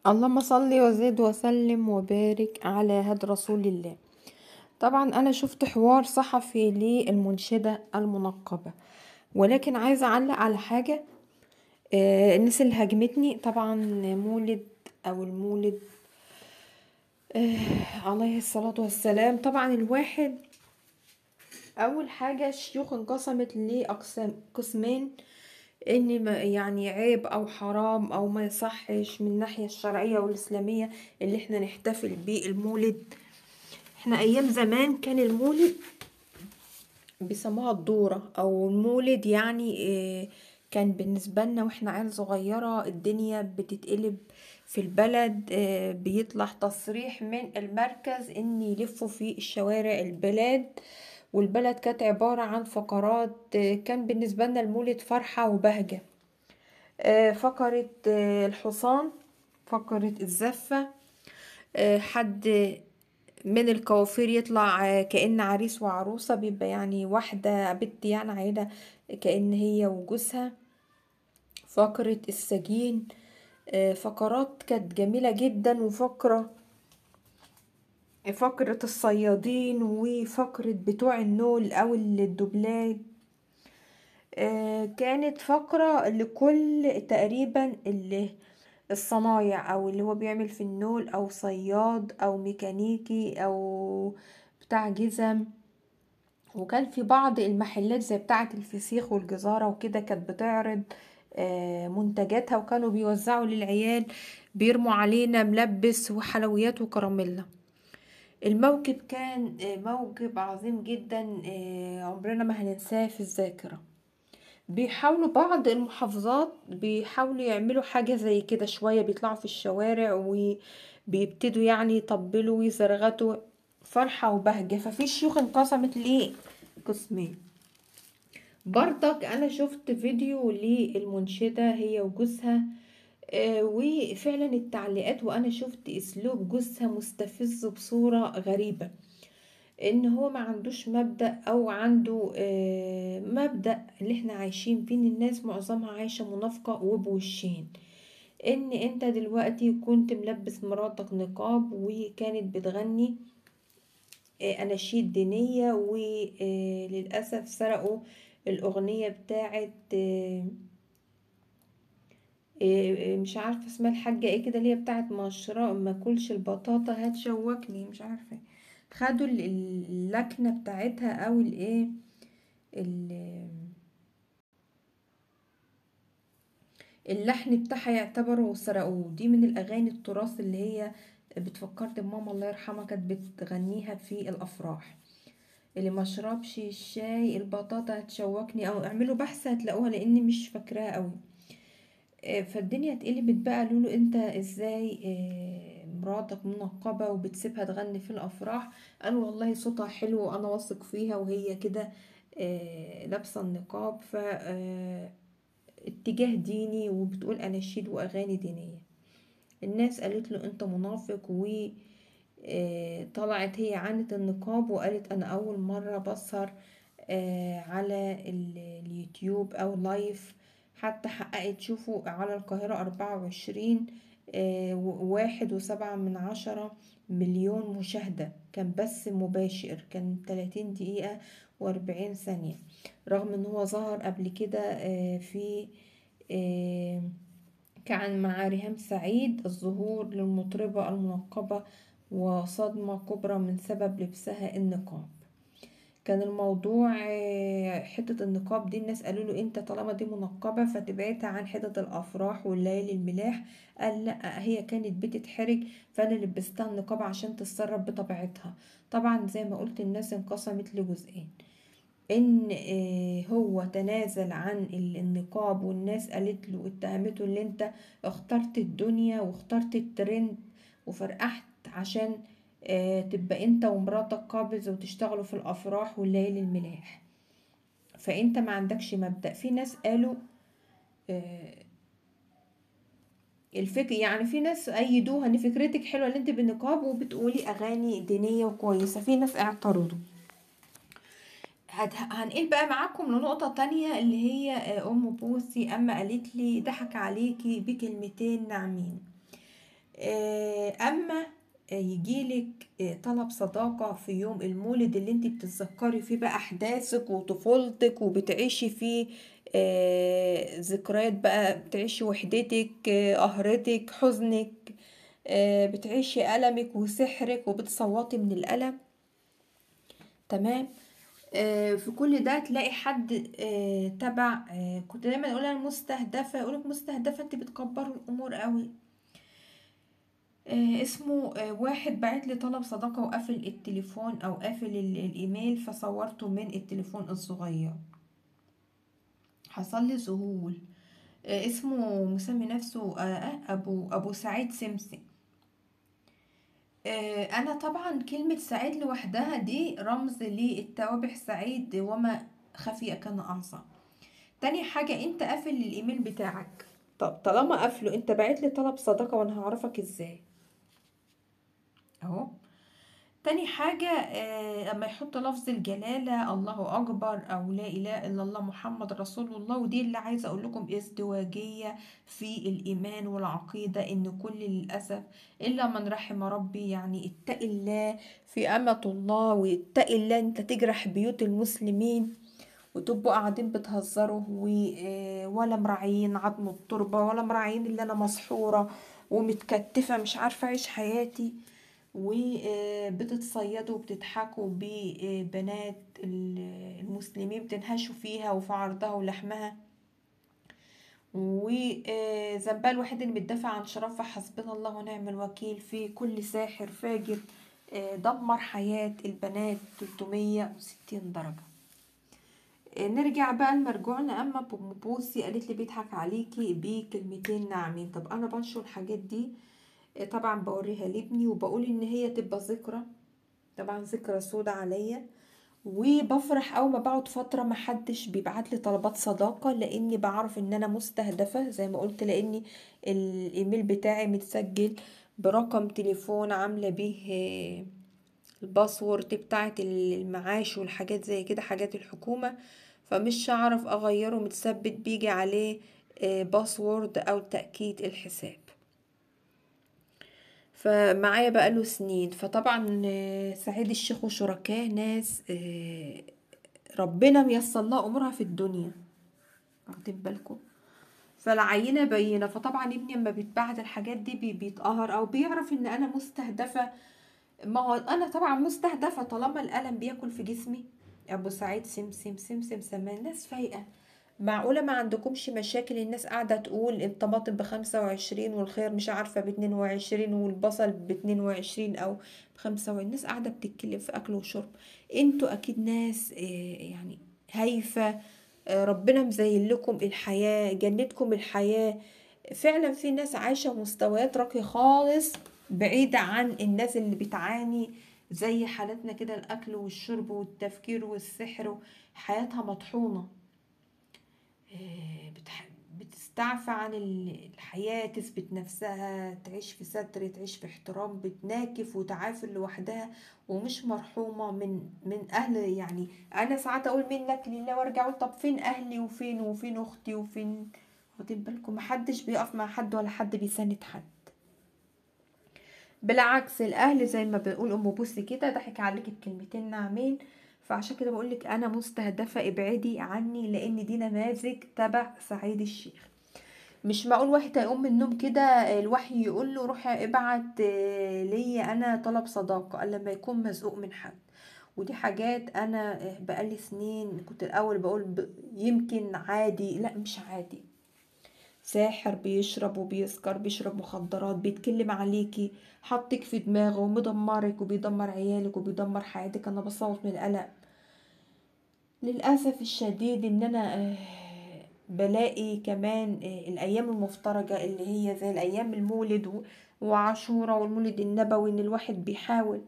اللهم صل وزد وسلم وبارك على هدي رسول الله. طبعا انا شفت حوار صحفي للمنشدة المنقبة، ولكن عايزة اعلق على حاجة. الناس اللي هاجمتني طبعا مولد او المولد عليه الصلاة والسلام. طبعا الواحد اول حاجة الشيوخ انقسمت لاقسام، قسمين، ان يعني عيب او حرام او ما يصحش من الناحية الشرعية والاسلامية اللي احنا نحتفل بالمولد. احنا ايام زمان كان المولد بيسموها الدورة او المولد، يعني كان بالنسبة لنا واحنا عيال صغيرة الدنيا بتتقلب في البلد، بيطلع تصريح من المركز ان يلفوا في الشوارع البلاد، والبلد كانت عبارة عن فقرات. كان بالنسبة لنا المولد فرحة وبهجة، فقرة الحصان، فقرة الزفة، حد من الكوافير يطلع كأن عريس وعروسة، بيبقى يعني واحدة بنت يعني عيلة كأن هي وجوزها، فقرة السجين، فقرات كانت جميلة جدا، وفقرة فقرة الصيادين، وفقرة بتوع النول او الدبلاج. كانت فقرة لكل تقريبا اللي الصنايع او اللي هو بيعمل في النول او صياد او ميكانيكي او بتاع جزم. وكان في بعض المحلات زي بتاعة الفسيخ والجزارة وكده كانت بتعرض منتجاتها، وكانوا بيوزعوا للعيال، بيرموا علينا ملبس وحلويات وكراميلا. الموكب كان موكب عظيم جدا، عمرنا ما هننساه في الذاكرة. بيحاولوا بعض المحافظات بيحاولوا يعملوا حاجة زي كده شوية، بيطلعوا في الشوارع وبيبتدوا يعني يطبلوا ويزرغتوا، فرحة وبهجة. ففي شيوخ انقسمت ليه قسمين. برضك انا شفت فيديو للمنشدة هي وجوزها، وفعلا التعليقات، وانا شفت اسلوب جوزها مستفز بصورة غريبة، ان هو ما عندوش مبدأ او عنده مبدأ اللي احنا عايشين فيه، ان الناس معظمها عايشة منافقة وبوشين. ان انت دلوقتي كنت ملبس مراتك نقاب وكانت بتغني اناشيد دينية، وللأسف سرقوا الاغنية بتاعت مش عارفه اسمها الحاجة ايه كده، اللي هي بتاعت ما كلش البطاطا هتشوكني، مش عارفه، خدوا اللكنة بتاعتها او الايه اللحن بتاعها يعتبروا سرقوه. دي من الاغاني التراث اللي هي بتفكرت بماما الله يرحمها كانت بتغنيها في الافراح، اللي ما شربش الشاي البطاطا هتشوكني، او اعملوا بحث هتلاقوها لاني مش فاكراها قوي. فالدنيا اتقلبت بقى، قالوا له انت ازاي مراتك منقبة وبتسيبها تغني في الافراح؟ قالوا والله صوتها حلو وانا واثق فيها وهي كده لابسه النقاب، ف اتجاه ديني وبتقول اناشيد واغاني دينية. الناس قالت له انت منافق، و طلعت هي عانت النقاب وقالت انا اول مرة بسهر على اليوتيوب او live، حتى حققت شوفوا على القاهرة 24 1.7 مليون مشاهدة، كان بث مباشر، كان 30 دقيقة و40 ثانية، رغم ان هو ظهر قبل كده في كان مع ريهام سعيد، الظهور للمطربة المنقبة وصدمة كبرى من سبب لبسها النقاب. كان الموضوع حتة النقاب دي الناس قالوا له انت طالما دي منقبة فتبعتها عن حتة الافراح والليالي الملاح، قال لا هي كانت بتتحرج فانا لبستها النقاب عشان تتصرف بطبيعتها. طبعا زي ما قلت الناس انقسمت لجزئين، ان هو تنازل عن النقاب والناس قالت له اتهمته اللي انت اخترت الدنيا واخترت الترند وفرقحت عشان تبقى انت ومراتك قابز وتشتغلوا في الافراح والليالي الملاح، فانت ما عندكش مبدأ. في ناس قالوا الفكر، يعني في ناس ايدوها ان فكرتك حلوة ان انت بالنقاب وبتقولي اغاني دينية وكويسة، في ناس اعترضوا. هنقل بقى معاكم لنقطة تانية اللي هي ام بوسي اما قالت لي ضحك عليكي بكلمتين ناعمين. اما يجيلك طلب صداقة في يوم المولد اللي انت بتتذكري فيه بقى احداثك وطفولتك، وبتعيشي فيه ذكريات بقى، بتعيشي وحدتك، قهرتك، حزنك، بتعيشي ألمك وسحرك وبتصوتي من الألم. تمام. في كل ده تلاقي حد تبع، كنت دايما اقول انا مستهدفة، يقولك مستهدفة انت بتكبروا الامور قوي. اسمه واحد بعت لي طلب صداقة وقافل التليفون او قافل الايميل، فصورته من التليفون الصغير، حصل لي ذهول. اسمه مسمي نفسه ابو سعيد سمسم. انا طبعا كلمة سعيد لوحدها دي رمز للتوابع، سعيد وما خفي كان اعظم. تاني حاجة، انت قافل الايميل بتاعك، طب طالما قافله انت بعت لي طلب صداقة وانا هعرفك ازاي اهو. تاني حاجة، اما يحط لفظ الجلالة الله اكبر او لا اله الا الله محمد رسول الله، ودي اللي عايزة اقول لكم ازدواجية في الايمان والعقيدة، ان كل للاسف الا من رحم ربي، يعني اتق الله في امة الله، واتق الله انت تجرح بيوت المسلمين وتبقوا قاعدين بتهزروا ولا مراعيين عظم التربة، ولا مراعيين اللي انا مسحورة ومتكتفة مش عارفة اعيش حياتي، وبتتصيدوا وبتضحكوا ببنات المسلمين، بتنهشوا فيها وفي عرضها ولحمها. وذنبها الوحيد اللي بتدافع عن شرفها، حسبنا الله ونعم الوكيل في كل ساحر فاجر دمر حياة البنات 360 درجة. نرجع بقى لمرجوعنا. اما بوسي قالت لي بيضحك عليكي بكلمتين ناعمين. طب انا بنشر الحاجات دي طبعا، بوريها لابني وبقول ان هي تبقى ذكرى، طبعا ذكرى سودة عليا، وبفرح اول ما بقعد فترة ما حدش بيبعت لي طلبات صداقه، لاني بعرف ان انا مستهدفه زي ما قلت، لاني الايميل بتاعي متسجل برقم تليفون عامله بيه ال password بتاعه المعاش والحاجات زي كده، حاجات الحكومة، فمش هعرف اغيره، متثبت بيجي عليه password او تاكيد الحساب، فمعايا بقاله سنين. فطبعا سعيد الشيخ وشركاه ناس ربنا ميسر لها امورها في الدنيا، واخدين بالكم، فالعينه بينه. فطبعا ابني لما بيتبعت الحاجات دي بيتقهر او بيعرف ان انا مستهدفه. ما هو انا طبعا مستهدفه طالما الالم بياكل في جسمي. ابو سعيد سمسم سمسم سمان، ناس فايقه، معقولة ما عندكمش مشاكل؟ الناس قاعدة تقول الطماطم ب25 والخيار مش عارفة ب22 والبصل ب22 أو ب25، الناس قاعدة بتتكلم في أكل وشرب. انتوا أكيد ناس يعني هايفة، ربنا مزين لكم الحياة، جنتكم الحياة. فعلا في ناس عايشة مستويات راقية خالص بعيدة عن الناس اللي بتعاني زي حالتنا كده، الأكل والشرب والتفكير والسحر، حياتها مطحونة، بتستعفى عن الحياة، تثبت نفسها، تعيش في ستر، تعيش في احترام، بتناكف وتعافر لوحدها ومش مرحومة من أهل. يعني أنا ساعات أقول منك لله وأرجع أقول طب فين أهلي وفين وفين أختي وفين، واخدين بالكم؟ محدش بيقف مع حد ولا حد بيساند حد، بالعكس الأهل زي ما بنقول أم بوسي كده ضحك عليك بكلمتين ناعمين. فعشان كده بقولك انا مستهدفة، ابعدي عني، لان دي نماذج تبع سعيد الشيخ. مش معقول واحد هيقوم من النوم كده الوحي يقول له روح ابعت ليا انا طلب صداقة، الا لما يكون مزقوق من حد. ودي حاجات انا بقالي سنين كنت الاول بقول يمكن عادي، لا مش عادي. ساحر بيشرب وبيسكر، بيشرب مخدرات، بيتكلم عليكي، حطك في دماغه ومدمرك وبيدمر عيالك وبيدمر حياتك. انا بصوت من القلق للاسف الشديد ان انا بلاقي كمان الايام المفترجه اللي هي زي الايام المولد وعاشوره والمولد النبوي، ان الواحد بيحاول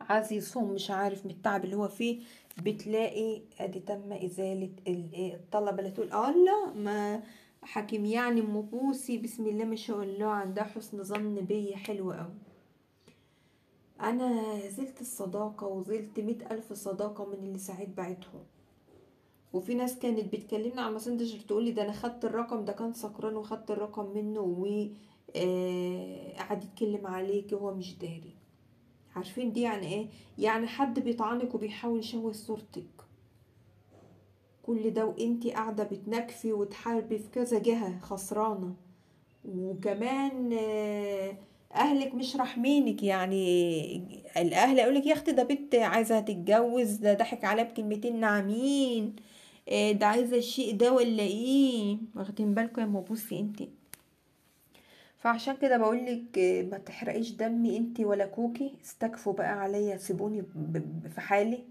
عايز يصوم مش عارف من التعب اللي هو فيه، بتلاقي ادي تم ازالة الطلبة اللي تقول الله ما حكيم يعني ام بوسي بسم الله ما شاء الله عندها حسن ظن بيا حلو قوي. انا زلت الصداقة وزلت 100,000 صداقه من اللي سعيد بعتهم. وفي ناس كانت بتكلمني على الماسنجر تقولي ده انا خدت الرقم ده كان سكران وخدت الرقم منه قعد يتكلم عليكي وهو مش داري. عارفين دي يعني ايه؟ يعني حد بيطعنك وبيحاول يشوه صورتك. كل ده وانتي قاعدة بتنكفي وتحاربي في كذا جهة خسرانة، وكمان اهلك مش راحمينك. يعني الاهل يقولك يا اختي ده بنت عايزه تتجوز، ده ضحك عليها بكلمتين ناعمين، ده عايزه الشيء ده ولا ايه؟ واخدين بالكم يا ام بوسي انتي؟ فعشان كده بقولك ما تحرقيش دمي انتي ولا كوكي، استكفوا بقى عليا، سيبوني في حالي.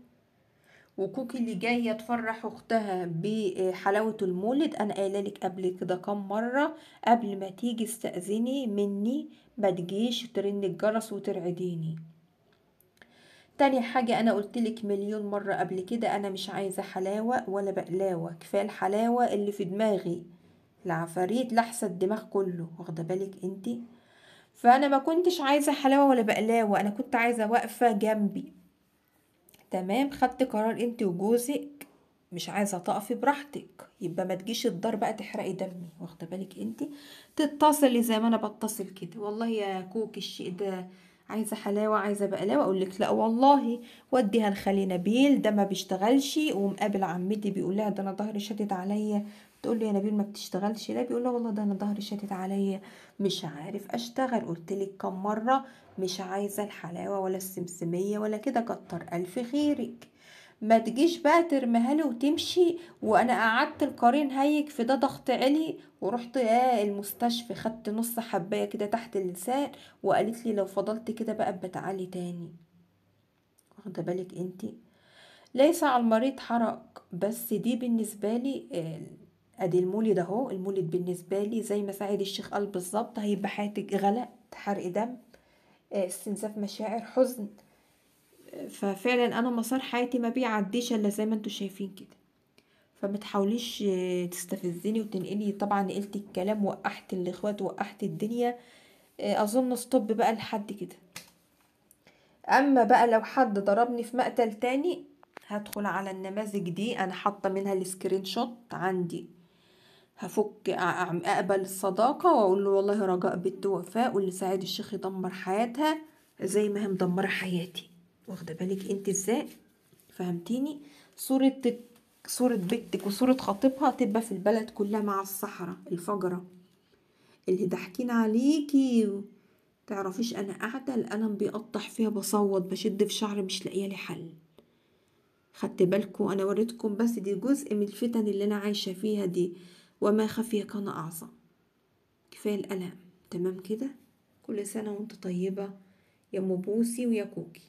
وكوكي اللي جاية تفرح اختها بحلاوه المولد، انا قايله لك قبل كده كام مرة، قبل ما تيجي استاذني مني، ما تجيش ترن الجرس وترعديني. تاني حاجة، انا قلتلك مليون مرة قبل كده، انا مش عايزه حلاوة ولا بقلاوه، كفاية الحلاوة اللي في دماغي، العفاريت لحسة الدماغ كله، واخده بالك انتي؟ فانا ما كنتش عايزه حلاوة ولا بقلاوه، انا كنت عايزه واقفة جنبي. تمام، خدت قرار انت وجوزك، مش عايزه تقفي براحتك، يبقى ما تجيش الدار بقى تحرقي دمي، واخده بالك انت؟ تتصلي زي ما انا بتصل كده، والله يا كوكي الشيء ده عايزه حلاوة عايزه بقلاوه، اقول لك لا والله وديها لخالي نبيل، ده ما بيشتغلش. ومقابل عمتي بيقول لها ده انا ظهري شدد عليا، تقول له يا نبيل ما بتشتغلش؟ لا، بيقول لها والله ده انا ظهري شدد عليا مش عارف اشتغل، قلت لك كم مرة مش عايزه الحلاوة ولا السمسميه ولا كده، كتر الف خيرك. ما تجيش بقى ترميها لي وتمشي، وانا قعدت القرين هيك في ده ضغط عالي، ورحت المستشفى خدت نص حبايه كده تحت اللسان، وقالت لي لو فضلت كده بقى بتعالي تاني، واخده بالك انتي؟ ليس على المريض حرج، بس دي بالنسبة لي ادي المولد اهو. المولد بالنسبة لي زي ما سعيد الشيخ قال بالظبط، هيبقى حياتك غلط، حرق دم، استنزاف مشاعر، حزن. ففعلا انا مسار حياتي ما بيعديش الا زي ما انتوا شايفين كده. فما تحاوليش تستفزني وتنقلي، طبعا نقلت الكلام، وقحت الاخوات، وقحت الدنيا، اظن stop بقى لحد كده. اما بقى لو حد ضربني في مقتل تاني هدخل على النماذج دي، انا حاطه منها ال screenshot عندي، هفك اقبل الصداقة واقول له والله رجاء بنت وفاء واللي ساعد الشيخ يدمر حياتها زي ما هي مدمرة حياتي، واخده بالك انت ازاي؟ فهمتيني؟ صورة بنتك وصورة خطيبها تبقى في البلد كلها مع الصحراء الفجرة اللي ضاحكين عليكي، تعرفيش انا قاعدة القلم بيقطع فيها، بصوت، بشد في شعري، مش لاقيه لي حل. خدت بالكم؟ انا وريتكم بس دي جزء من الفتن اللي انا عايشه فيها دي، وما خفي كان اعظم. كفاية القلم. تمام كده؟ كل سنة وانت طيبة يا ام بوسي ويا كوكي.